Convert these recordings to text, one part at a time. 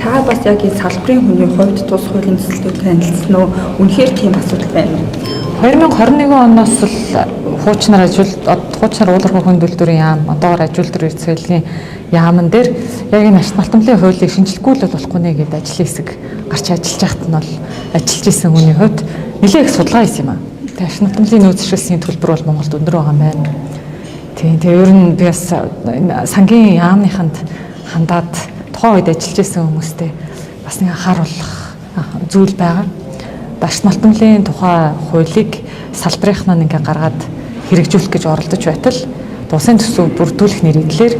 Та бас яг энэ салбарын хүний хувьд тус хуулийн төсөлтөд танилцсан уу? Үнэхээр тийм асуудал байна уу? 2021 оноос л хуучнаар уулархуу хүн төлбөрийн яам, одоогор ажил төр эрдэс яамн дээр яг энэ ач малтамлын хуулийг шинжлэхгүй л болохгүй нэ гэдэг ажлын хэсэг гарч ажиллаж байхад нь бол ажиллаж исэн хүний хувьд нэлээд их судалгаа хийсэн юм аа. Тэгээ ач малтамлын нөөц ашигласны төлбөр бол Монголд өндөр байгаа юм байна. Тийм, тэгээ ер нь би бас сангийн яамныханд хандаад тухайн үед ажиллаж исэн хүмүүстэй бас нэг анхааруулах зүйл байгаа. Ач малтамлын тухай хуулийг салбарынхнаа ингээ гаргаад хэрэгжүүлэх гэж оролдож байтал улсын төсөв бүрдүүлэх нэрийдлэр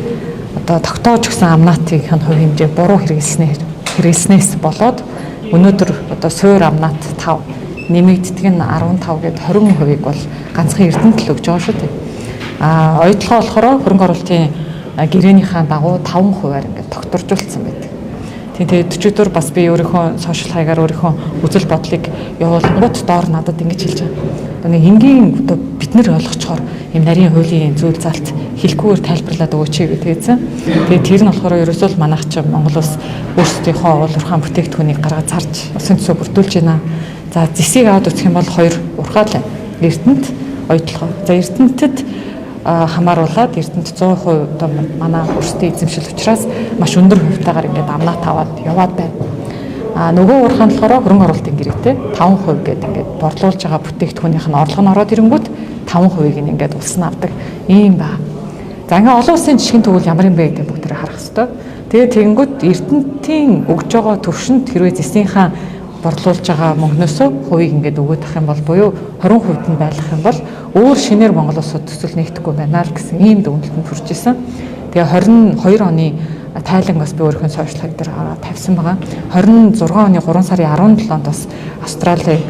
одоо тогтоож өгсөн амнатыг хувь хэмжээ буруу хэрэглэснээс болоод өнөөдөр одоо суур амнат 5 нэмэгддэг нь 15 гээд 20%-ийг бол ганцхан Эрдэнэт л өгж байгаа шүү дээ. А оюутлогоо болохоор хөрөнгө оруулалтын гэрээнийхээ дагуу 5%-аар ингээд тогтворжуулсан байдаг. Тийм, тэгээд өчигдөр бас би өөрийнхөө сошиал хаягаар өөрийнхөө үзэл бодлыг явуулангууд доор надад ингэж хэлж байгаа. Одоо нэг энгийн одоо бид нэр ойлгочхоор юм нарийн хуулийн зүйл залт хэлэхгүйгээр тайлбарлаад өгөөч гэдгээсэн. Тэгээд тэр нь болохоор ерөөсөө л манайх ч Монгол улс өөрсдийнхөө уул уурхайн бүтээгдэхүүнийг гаргаж зарж улсын төсөв бүрдүүлж байна. За зэсийг аваад үзэх юм бол хоёр урхаал байна. Эрдэнэт, оюутлогоо. За Эрдэнэтэд хамааруулаад Эрдэнэт 100% одоо манай өөрсдийн эзэмшил учраас маш өндөр хувьтайгаар ингээд амнат аваад яваад байна. А нөгөө уурхай нь болохоор хөрөнгө оруулалтын гэрээтэй 5% гэдэг ингээд борлуулж байгаа бүтээгдэхүүнийх нь орлого нь ороод ирэнгүүт 5%-ийг нь ингээд улс нь авдаг ийм ба. За ингээд олон улсын жишгэн тэгвэл ямар юм бэ гэдэг бүгдээр харах хэрэгтэй. Тэгээд тэгэнгүүт Эрдэнэтийн өгж байгаа төвшөнд хэрвээ зэсийнхаа борлуулж байгаа мөнгнөөсөө хувийг ингээд өгөөд ах юм бол буюу 20% нь байлгах юм бол өөр шинээр Монгол улсад төсөл нэгдэхгүй байна л гэсэн ийм дүгнэлтэнд хүрч исэн. Тэгээ 22 оны тайлан бас би өөрийнхөө сошиал хаяг дээр гаргаад тавьсан байгаа. 26 оны 3 сарын 17-нд бас Австралийн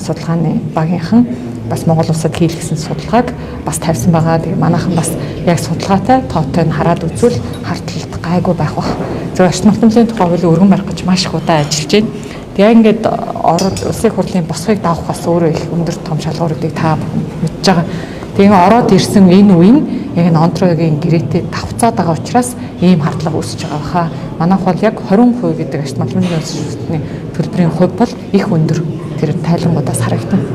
судалгааны багийнхан бас Монгол улсад хийлгэсэн судалгааг бас тавьсан байгаа. Тэгээ манайхан бас яг судалгаатай тоотой нь хараад үзвэл харталт гайгүй байх бах. Зөв ач малтамлын тухай хуулийг өргөн барих гэж маш их удаа ажиллаж байна. Тэгээ ингээд ороод улсын хурлын босгыг давах бас өөрөө их өндөр том шалгууруудыг та бүхэн мэдж байгаа. Тэгээ ороод ирсэн энэ үе нь яг энэ онтрогийн гэрээтэй давхцаад байгаа учраас ийм хардлага үүсэж байгаа баха. Манайх бол яг 20% гэдэг ач малтамлын нөөцлөлтний төлбөрийн хувь бол их өндөр тэр тайлангуудаас харагдана.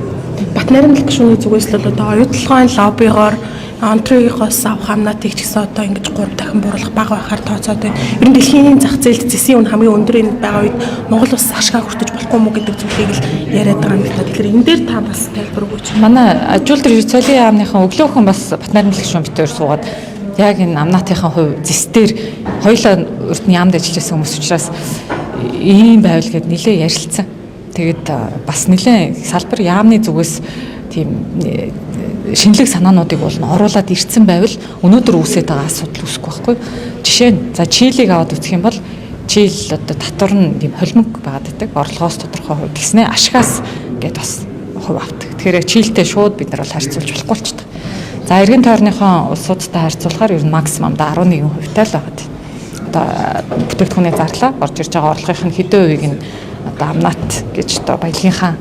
Бат найрамдал гишүүний зүгээс л одоо оюутлогын лоббигоор онтрогоос авах амнатыг ч гэсэн одоо ингэж 3 дахин бууруулах бага байхаар тооцоод байна. Ер нь дэлхийн зах зээлд зэсийн үн хамгийн өндөр энэ байгаа үед Монгол улс ашгаа хүртэж болохгүй мүү гэдэг зүйлийг л яриад байгаа юм л та. Тэгэхээр энэ дээр та бас тайлбар өгөөч. Манай ажил төр социалын яамныхан өглөөхөн бас Бат найрамдал гишүүн битээр суугаад яг энэ амнатынхаа хувь зэс дээр хоёулаа урд нь яамд ажиллаж байсан хүмүүс учраас ийм байвал гэд нилээ ярилцсан. Тэгээд бас нилээ салбар яамны зүгээс тийм шинэлэг санаануудыг бол оруулаад ирсэн байвал өнөөдөр үүсээд байгаа асуудал үүсэхгүй байхгүй. Жишээ нь за Чилийг аваад үзэх юм бол Чил одоо татвар нь тийм холимог байгаад байдаг. Орлогоос тодорхой хувь тэгснэ ашигаас ингээд бас хувь авдаг. Тэгэхээр Чилтэй шууд бид нар бол харьцуулж болохгүй болчихдог. За эргэн тойрныхоо улсуудтай харьцуулахаар ер нь максимум 11% тай л байгаад. Одоо бүтээгдэхүүний зарлаа орж ирж байгаа орлогын нь хэдэн хувийг нь одоо амнат гэж одоо баялагынхаа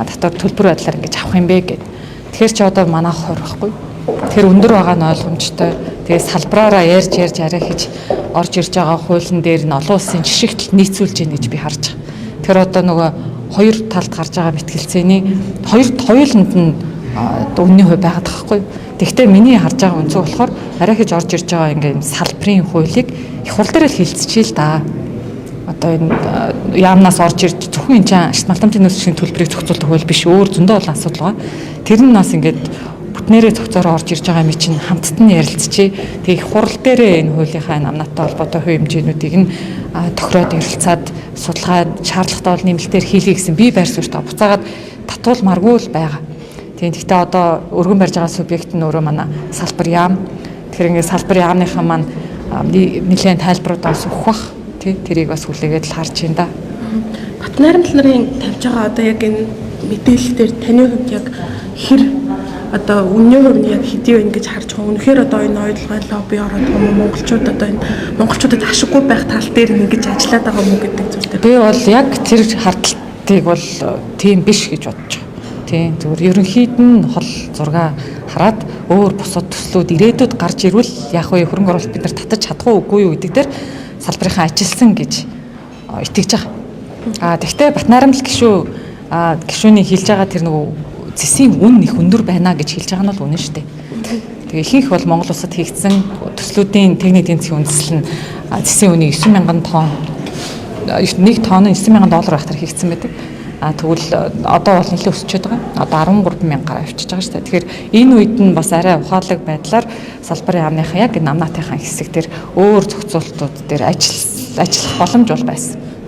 татвар төлбөр байдлаар ингэж авах юм бэ гэд. Тэгэхээр чи одоо манайх 20 байхгүй. Тэгэхээр өндөр байгаа нь ойлгомжтой. Тэгээ салбараараа ярьж арай хийж орж ирж байгаа хуулийн дээр нь олон улсын жишгт нийцүүлж гин гэж би харж байгаа. Тэгэхээр одоо нөгөө хоёр талд гарч байгаа мэтгэлцээний хоёуланд нь үнний хувь байгаад байгаа хгүй. Тэгэхдээ миний харж байгаа өнцөг болохоор арай хийж орж ирж байгаа ингээм салбарын хуулийг их хурл дээр л хилцчихээ л да. Одоо энэ яамнаас орж ирж зөвхөн энэ чинь шат малтамжийн нөөцийн төлбөрийг зохицуулах хууль биш, өөр зөндөө олон асуудал байгаа. Тэр нь бас ингээд бүтнээрээ зохицоороо орж ирж байгаа юм чинь хамтд нь ярилцчихээ. Тэгээ их хурл дээрээ энэ хуулийнхаа энэ амнаатай холбоотой хувь хэмжээнүүдийг нь тохироод ярилцаад судалгаа шаардлагатай бол нэмэлтээр хийлье гэсэн би байр суурьтай. Буцаагаад татуулмааргүй л байгаа. Тийм, гэхдээ одоо өргөн барьж байгаа субъект нь өөрөө манай салбар яам. Тэгэхээр ингээд салбар яамныхаа маань нэлээд тайлбаруудаас өгөх бах. Тий, тэрийг бас хүлээгээд л харж байна да. Бат найрамдал нарын тавьж байгаа одоо яг энэ мэдээлэл дээр таны хувьд яг хэр одоо үнний хувь нь яг хэдий вэ гэж харж байгаа. Үнэхээр одоо энэ оюутлогын лобби ороод байгаа юм уу? Монголчууд одоо энэ монголчуудад ашиггүй байх тал дээр ингэж ажиллаад байгаа юм уу гэдэг зүйл дээр. Би бол яг тэр хардталтыг бол тийм биш гэж бодож байгаа. Тийм, зүгээр ерөнхийд нь хол зураг хараад өөр бусад төслүүд ирээдүйд гарч ирвэл яг вэ хөрөнгө оруулалт бид нар татаж чадах уу үгүй юу гэдэг дээр салбарынхаа ажилласан гэж итгэж байгаа. Тэгвэл Батнайрамлал гишүүний хэлж байгаа тэр нөгөө зэсийн үн их өндөр байна гэж хэлж байгаа нь бол үнэн шүү дээ. Тэгээ ихэнх бол Монгол улсад хийгдсэн төслүүдийн техник эдийн засгийн үндэслэл нь зэсийн үнийг 9,000 тонн, нэг тонн нь 9,000 доллар байхтар хийгдсэн байдаг. Тэгвэл одоо бол нэлээд өсчөөд байгаа. Одоо 13,000 гараа авчиж байгаа шүү дээ. Тэгэхээр энэ үед нь бас арай ухаалаг байдлаар салбарын яамныхаа яг энэ амнаатынхаа хэсэг дээр өөр зохицуултууд дээр ажиллах боломж бол байсан.